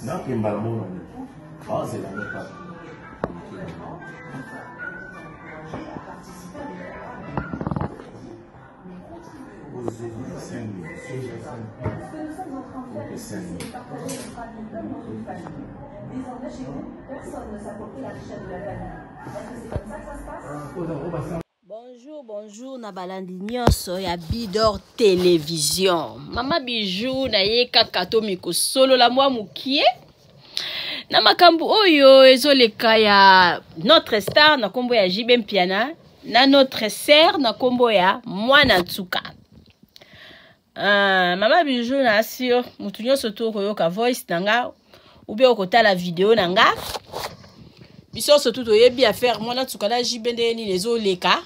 Nake mbala moko azela ngo kaka. Bonjour, bonjour na balandi nyonso ya Bidor Television. Mama Bijou na ye kaka to mikosolola mwa mokie na makambo oyo ezoleka ya notre star na kombo ya JB Mpiana na notre sœur na kombo ya mwana nsuka. Ah, mama Bijou na assure mutu nyonso to okoyoka voice na nga ou bien okotala video na nga biso nyonso tu toyebi affaire mwana nsuka na JB ndenge nini ezoleka.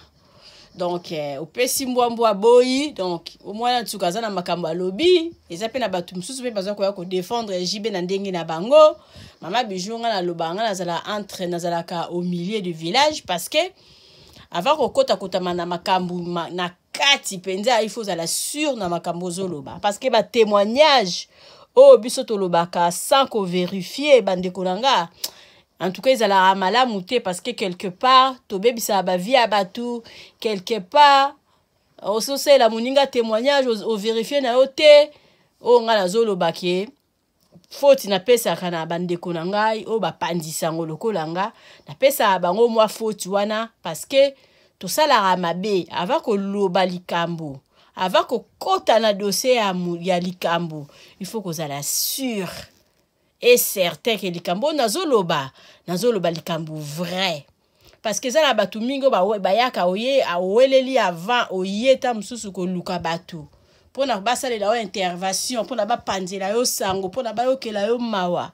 Donc opesi mbwa mbwa boyi, donc mwana nsuka aza na makambo alobi, eza pe na bato mosusu pe baza koya kodefendre JB na ndenge na bango. Mama Bijou nga naloba, nga nazala entre, nazalaka au milieu du village parce que avant kokota kotama na makambo na kati mpenza, il faut ozala sûr na makambo ozoloba parce que ba témoignage oyo biso tolobaka sans kovérifier bandeko na nga, en tout cas ezalaka malamu te parce que quelque part tobebisaka ba vie ya bato, quelque part ososalela moninga témoignage ovérifie na yo te. Oyo nga nazoloba ke faute napesaka na bandeko na ngai oyo bapandisa yango lokola nga, napesaka bango mwa faute wana parce que tosalaka mabe avant koloba likambo, avant kokota na dossier ya likambo, il faut kozala sûr et certain que likambo oyo nazoloba, nazoloba likambo vrai. Parce que eza na bato mingi oyo bayaka oye aweleli avant oye ta mosusu koluka bato mpona basalela yo intervention, mpona bapanzela yo sango, mpona bayokela yo mawa,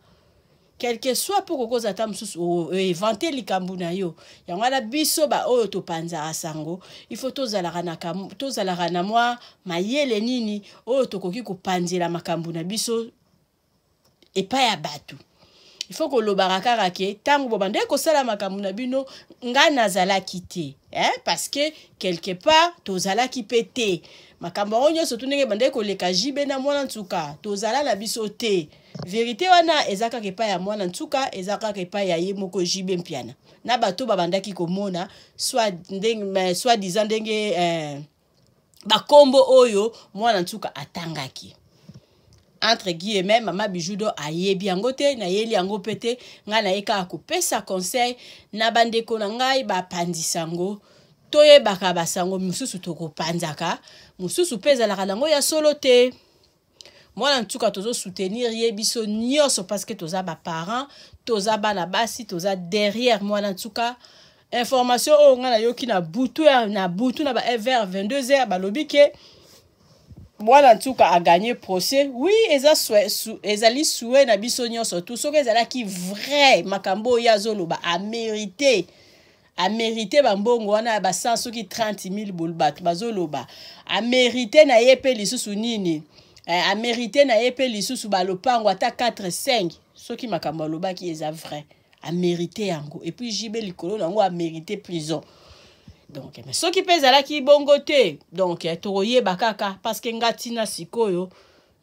quelque soit mpo kokoza ata mosusu oinvente likambo na yo. Yango wana biso ba oyo topanzaka sango, il faut tozalaka na mwa mayele nini oyo tokoki kopanzela makambo na biso epai ya bato. Il faut kolobaka kaka ke ntango bobandeki kosala makambo na bino, nga nazalaki te, hein? Parce que quelque part tozalaki mpe te. Makambo yango nyonso tu ndenge bandeki koleka JB na mwana nsuka, tozala na biso te. Vérité wana eza kaka epai ya mwana nsuka, eza kaka epai ya ye moko JB Mpiana na bato babandaki komona soit ndenge, soit disant ndenge bakombo oyo mwana nsuka atangaki entre guillemets. Mama Bijou do ayebi yango te, nayeli yango mpe te. Ngai naye kaka kopesa conseil na bandeko na ngai bapandisa yango, toyebaka basango mosusu tokopanzaka, mosusu mpe ezalaka nango ya solo te. Mwana nsuka tozosoutenir ye biso nyonso parce que toza baparent, toza bana basi, toza derrière mwana nsuka. Information oyo ngai nayoki na butu, na butu na ba vers 22 heures, balobi ke mwana nsuka a gagné procès. Oui, eza ezali souhait na biso nyonso tu. Soki ezalaki vrai makambo oyo azoloba, amérité, amérité bambongo wana ya ba 100 soki 30 000 bol bato bazoloba, amérité na ye mpe lisusu nini, amérité na ye mpe lisusu balopango ata 4 5. Soki makambo alobaki eza vrai, amérité yango. Et puis JB likolo nango amérité prison. Donc mais soki mpe ezalaki bongo te, donc tokoyeba kaka parce que nga ntina sikoyo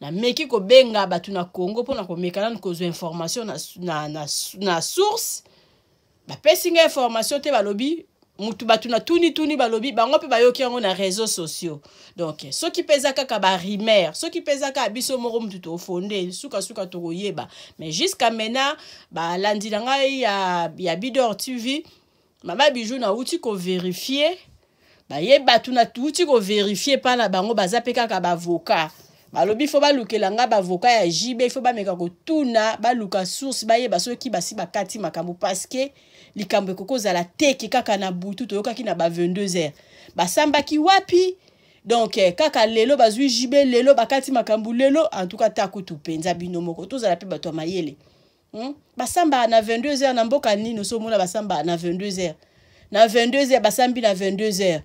nameki kobenga bato na Congo mpona komeka nanu kozwa information na source. Bapesi nga information te, balobi mutu bato na tuni-tuni, balobi bango mpe bayoki yango na réseaux sociaux. Donc soki mpe eza kaka barumeur, soki mpe eza kaka biso moko mutu tofonde, sukasuka tokoyeba. Mais jusqu'à maintenant, balandi na ngai ya Bidor TV, Mama Bijou nauti kovérifier, baye bato nauti kovérifier mpa na bango, baza mpe kaka bavocat. Balobi fo balukela nga bavocat ya JB, fo bameka kotuna, baluka source, bayeba soki basi bakati makambo parce que likambo ekoki kozala teke kaka na butu toyokaki na ba 22 heures basambaki wapi. Donc kaka lelo bazwi JB, lelo bakati makambo lelo. En tout cas ta kutu mpenza bino moko tozala mpe bato ya mayele, Basambaka na 22 heures na mboka nini? Osomona basambaka na 22 heures, na 22 heures basambi, na 22 heures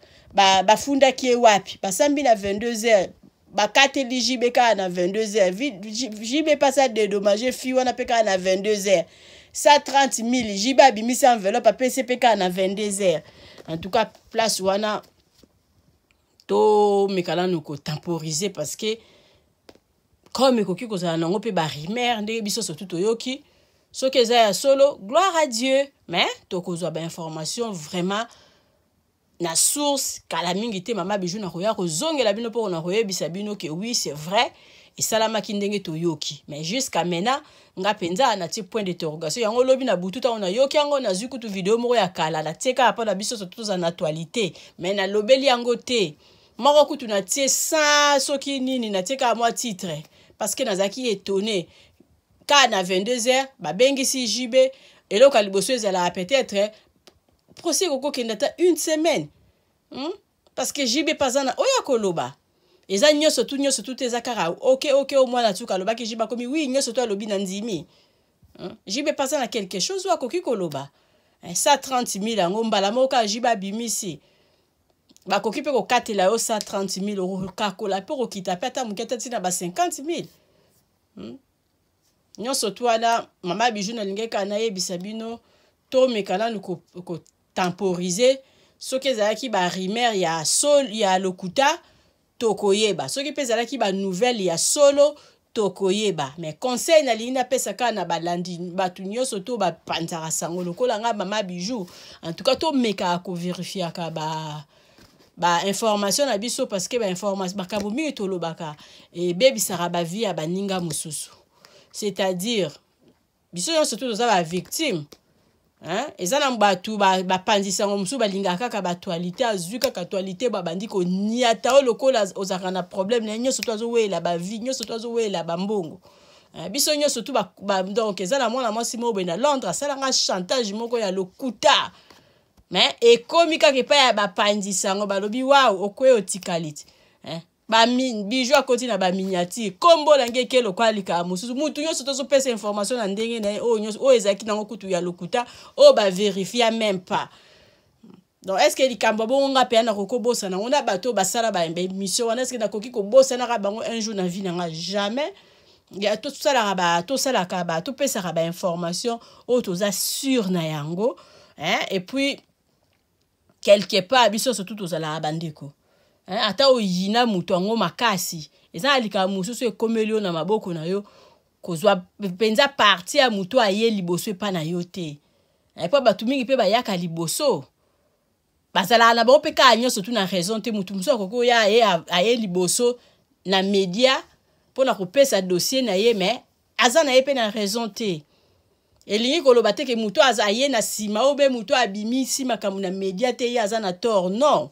bafundaki ye wapi? Basambi na 22 heures, bakateli JB kaka na 22 heures. JB mpasi adédommage fi wana mpe kaka na 22 heures, 130 000. JB abimisi enveloppe, apesi mpe kaka na 22 heures. En tout cas place wana. Tomeka nanu kotemporiser, parce que comme ekoki kozala nango mpe barumeur, ndenge biso surtout toyoki, soki eza ya solo, gloire à Dieu. Mais tokozwa bainformation vraiment na source kala mingi te. Mama Bijou nakoya kozongela bino mpo na koyebisa bino ke oui, c'est vrai, esalamaki ndenge toyoki. Mais jusqu'à maintenant, nga mpenza natie point d'interrogation. Yango lobi na butu, ntango nayoki yango, nazwi kutu video moko ya kala, natie kaka mpo na biso surtout tozala na actualité, mais nalobeli yango te. Moko kutu natie sa soki nini, natie kaka mwa titre, parce que nazalaki étonné. Kaka na 22 heures babengisi JB. Eloko ya liboso ezalaka, peut-être procès ekokokende ata une semaine, Parce que JB mpe aza na oyo akoloba. Eza nyonso tu, nyonso tu te. Eza kaka ok, o mwana tuka alobaki, JB akomi oui, nyonso tu alobi na ndimi, JB mpe aza na quelque chose oyo akoki koloba. 130 000 yango, mbala moko kaka JB abimisi, bakoki mpe kokatela yo 130 000, okakola mpe okokita mpe ata moke, ata ntina ba 50 000, Nyonso tu wana, Mama Bijou nalingi kaka nayebisa bino, tomeka nanu kotemporiser. Soki ezalaki barumeur ya sol ya lokuta, tokoyeba. Soki mpe ezalaki banouvelle ya solo, tokoyeba. Mais conseil nalingi napesa kaka na balandi, bato nyonso to bapanzaka sango lokola nga Mama Bijou, en tout cas tomekaka kovérifiaka ba bainformation na biso, parce que bainformation, makambo mingi tolobaka ebebisaka bavie ya baninga mosusu. C'est-à-dire biso nyonso to toza bavictime, hein? Eza na bato bapanzisa yango mosusu, balingaka kaka baactualité. Azwi kaka actualité, babandi koniata oyo lokola ozalaka na problème na ye. Nyonso to azowela bavie, nyonso to azowela bambongo, biso nyonso tu donc eza na mwana mwasi moko boye na Londres, asalanga chantage moko ya lokuta, mais ekomi kaka epai ya bapanzisa yango, balobi waw, okwei, otikali ti, hein? Bijou akoti na baminiature, nkombo na nge eke lokola likambo mosusu. Mutu nyonso tozopesa information na ndenge na ye. Oyo nyonso oyo ezalaki nango kutu ya lokuta, oyo baverifia même pas. Donc est ce que likambo bongo nga mpe nakoki kobosana yango na bato oyo basala baémission wana? Est ce que nakoki kobosanaka bango un jour na vie na nga? Jamais. Tosalaka ba topesaka bainformation oyo toza sûr na yango, hein? Et puis quelque part, biso surtout tozalaka bandeko, hein? Ata oyina moto yango makasi, eza na likambo mosusu ekomeli yo na maboko na yo, kozwa mpenza parti ya moto aye liboso epa na yo te. Mpo bato mingi mpe bayaka liboso, bazalaka na bango mpe kaka nyonso tu na raison te. Motu mosusu akoki oya aye liboso na media mpona kopesa dossier na ye, mais aza na ye mpe na raison te. Elingi koloba te ke moto aza aye na nsima oyo mpe moto abimisi makambo na media te, ye aza na tort. Non,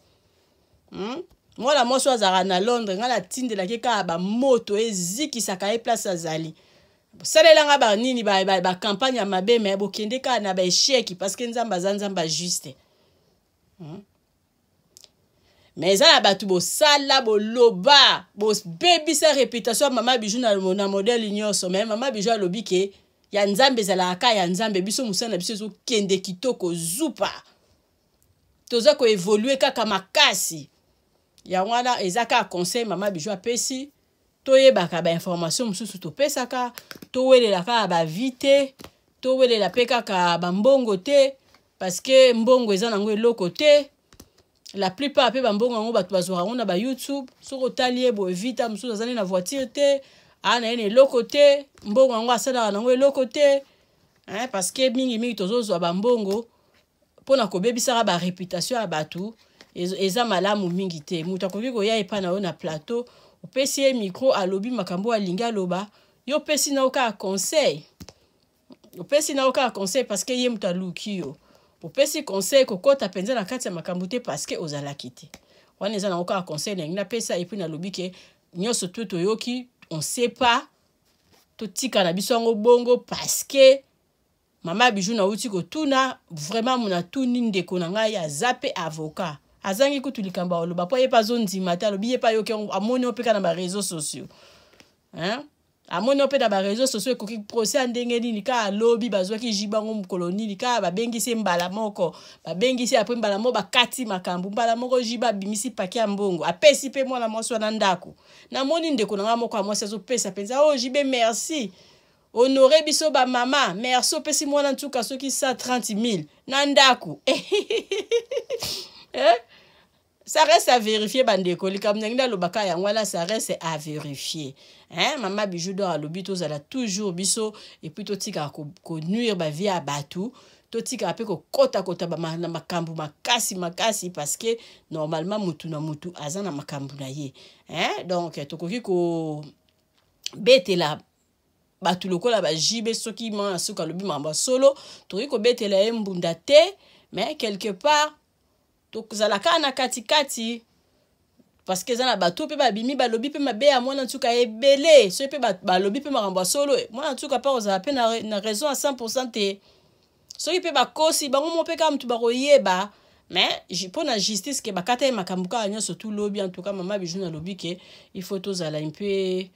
Mwana mwasi oyo azalaka na Londres, ngai natindelaki kaka bamoto ezikisaka ye place azali. Salelanga banini, bacampagne ya mabe, mais bokende kaka na baéchec, parce que Nzambe aza Nzambe ajuste, Mais eza na bato bosala, boloba, bobebisa réputation ya Mama Bijou na modèle nyonso. Mais Mama Bijou alobi ke ya Nzambe ezalaka kaka ya Nzambe. Biso mosala na biso ezokende kitoko, zupa toza koévoluer kaka makasi. Yango wana eza kaka conseil Mama Bijou apesi: toyebaka bainformation mosusu topesaka, towelela kaka bavie te, towelela mpe kaka bambongo te, parce que mbongo eza nango eloko te. La plupart mpe bambongo yango, bato bazwaka yango na baYouTube. Soki otali ye boye, vita mosusu azali na voiture te, aa na ye na eloko te, mbongo yango asalaka nango eloko te, hein, parce que mingimingi tozozwa bambongo mpona kobebisaka baréputation ya bato. Eza malamu mingi te. Moto akoki koya epai na yo na plateau, opesi ye micro, alobi makambo alingi aloba. Yo opesi na yo kaka conseil, opesi na yo kaka conseil, parce que ye moto aluki yo, opesi conseil, kokɔta mpenza na kati ya makambo te, parce que ozalaki te wana. Eza nango kaka conseil na ngai napesa. Et puis nalobi ke nyonso to toyoki, on sait pas, totika na biso yango bongo, parce que Mama Bijou, nauti kotuna vraiment, natuni ndeko na ngai aza mpe avocat, azangi kutu likambo aloba, mpo ye mpe azondima te. Alobi ye mpe ayoki, amoni yo mpe kaka na baréseau sociaux, hein? Amoni yo mpe na baréseau sociaux. Ekoki procès ya ndenge nini? Kaka alobi bazwaki JB yango mokolo nini, kaka babengisi ye mbala moko, babengisi après mbala moko, bakati makambo mbala moko, JB abimisi paquet ya mbongo, apesi mpe mwana mwasi wana ndako. Namoni ndeko na ngai moko ya mwasi azopesa mpenza: "Oh JB, merci, honore biso bamama, merci, opesi mwana ntuka soki 130 000 na ndako." Eh? Ça reste à vérifier, bandeko. Likambo ndenge nalobaka yango wana, ça reste à vérifier, hein? Mama Bijou d'Or alobi tozala toujours biso et puis totikaka konuire bavie ya bato, totikaka mpe kokotakota na makambo makasi makasi, parce que normalement mutu na mutu aza na makambo na ye, hein? Donc tokoki kobetela bato lokola baJB. Soki mwana soki alobi makambo ya solo, tokoki kobetela ye mbunda te, mais quelque part tozala kaka na katikati, parce que eza na bato mpe babimi, balobi mpe mabe ya mwana nsuka ebele. Soki mpe balobi mpe makambo ya solo, mwana nsuka mpe kozala mpe na raison ya 100 te. Soki mpe bakosi bango mo mpe kaka motu bakoyeba, mais mpo na justice ke bakata ye makambo kaka nyonso tu lobi. En tout cas, mama Bijou, nalobi ke il faut tozala mpe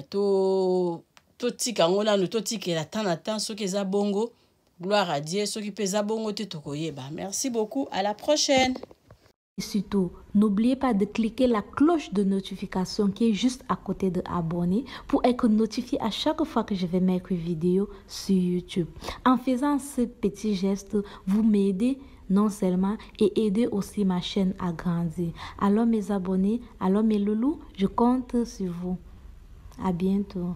to totika yango nanu, totikela temps na temps. Soki eza bongo, gloire à Dieu. Soki mpe eza bongo te, tokoyeba. Merci beaucoup, à la prochaine. Et surtout, n'oubliez pas de cliquer la cloche de notification qui est juste à côté de abonner pour être notifié à chaque fois que je vais mettre une vidéo sur YouTube. En faisant ce petit geste, vous m'aidez non seulement et aidez aussi ma chaîne à grandir. Alors mes abonnés, alors mes loulous, je compte sur vous. À bientôt.